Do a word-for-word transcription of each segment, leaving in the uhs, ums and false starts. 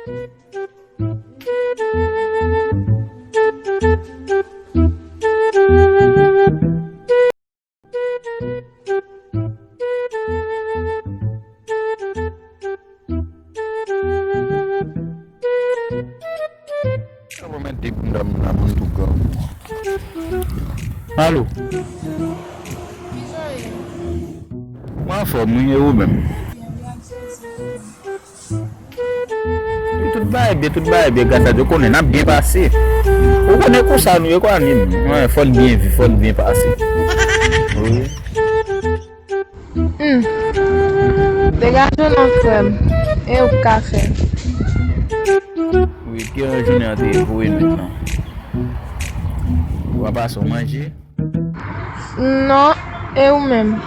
Sa pa mèt di pou m dòmi la, moun tou grangou. Alo. Mwen anfòm, wi, e ou menm? Tout bagay byen, tout bagay byen, gras a Dye, ou konnen n ap byen pase. Ou konnen konsa nou ye, kwa, ni, fò n byen viv, fò n byen pase. Wi. Hmm. Degaje w non, frè m. E ou k ka fè? Wi, kijan jounen an te ye pou ou menm nan? Ou pa pase w manje? Non, e ou menm?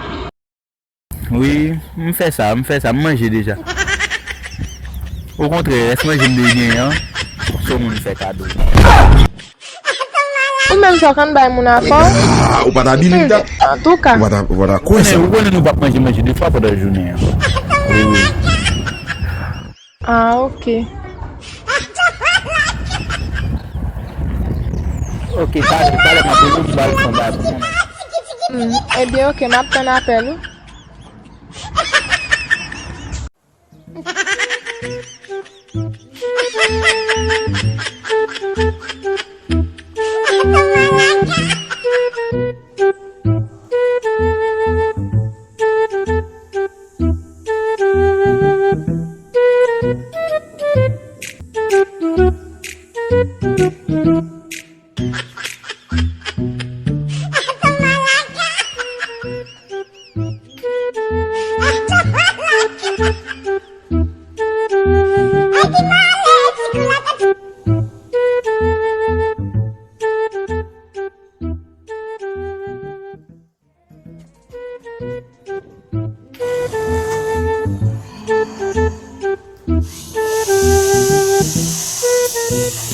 Wi, m fè sa, m fè sa, m manje deja. Okontrè, rès manje m te genyen an, se yon moun fè kado. Ou menm sa w konn bay moun afè w? Ah, ou pa ta believe that. Antouka. Ou pa ta, ou pa ta kwè sa. Ou konnen, ou konnen nou p ap manje manje de fwa pandan jounen an. Wi, wi. Ah, ok. Ok, talè, talè, m ap rele w pou ba l fon ba pou mwen. Hmm, ebyen, ok, m ap tann apèl ou.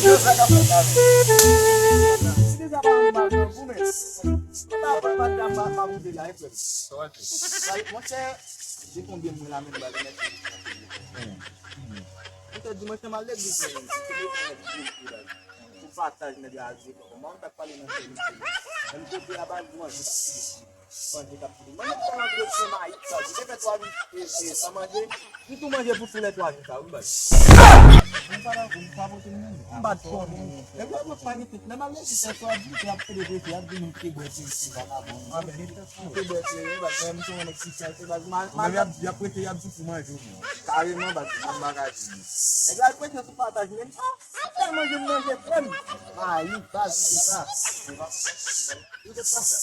Yo, sa k ap fèt la menm? Si deja pa yon mal nan goumen. Konn apre madanm pa pa moute la, e frè m. Sa w ap di? Sa, monchè, se konbyen moun la menm ba li mèt. Monchè, dimanch nan m al legliz, men, se te legliz pou pataj nèg la al di kòkò. Mwen, m t ap pale nan tèl, menm kote a, ba manje k ap fini. Manje k ap fini. Mwen, menm tèlman vle fè mayi, sa, si te fè twa jou, e, e, san manje, m tou manje pou tou lè twa jou sa, wi, baz. Mwen pa dakò, m pa pote manje. M pa t konnen. Epi, mwen pa gen tout. Lè m al legliz, se twa jou, se ap fede preche, y ap di nou te bwè, se, se vagabon. Ah, men, nou te bwè, se, wi, baz, mwen, m se yon nèg ki sèl, se, baz, ma, ma, y ap, y ap preche, y ap di pou manje, wi. Kareman, baz, m pa ka di. Nèg la al preche sou pataj, men, ah, Sa fè manje m manje frè m. Mayi, baz, se sa. Ou te pran sa.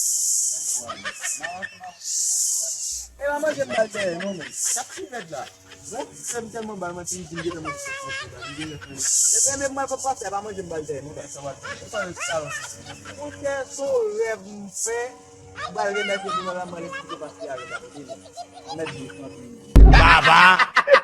E pa manje m ba l dèyè non, men. Sa k ti rèd la. Bon, frè m tèlman ba l manti, m di m gentan manje sèt manje la. M gentan fini. E frè m, mwen pa pase, e pa manje m ba l dèyè non, baz. Sa va. Ou pa sa sa. Monchè, se yon rèv m fè. M pral remèsye pou mwen la, mwen eksplike paske avèk la, tande non. Mèt di, tranquille. Baba!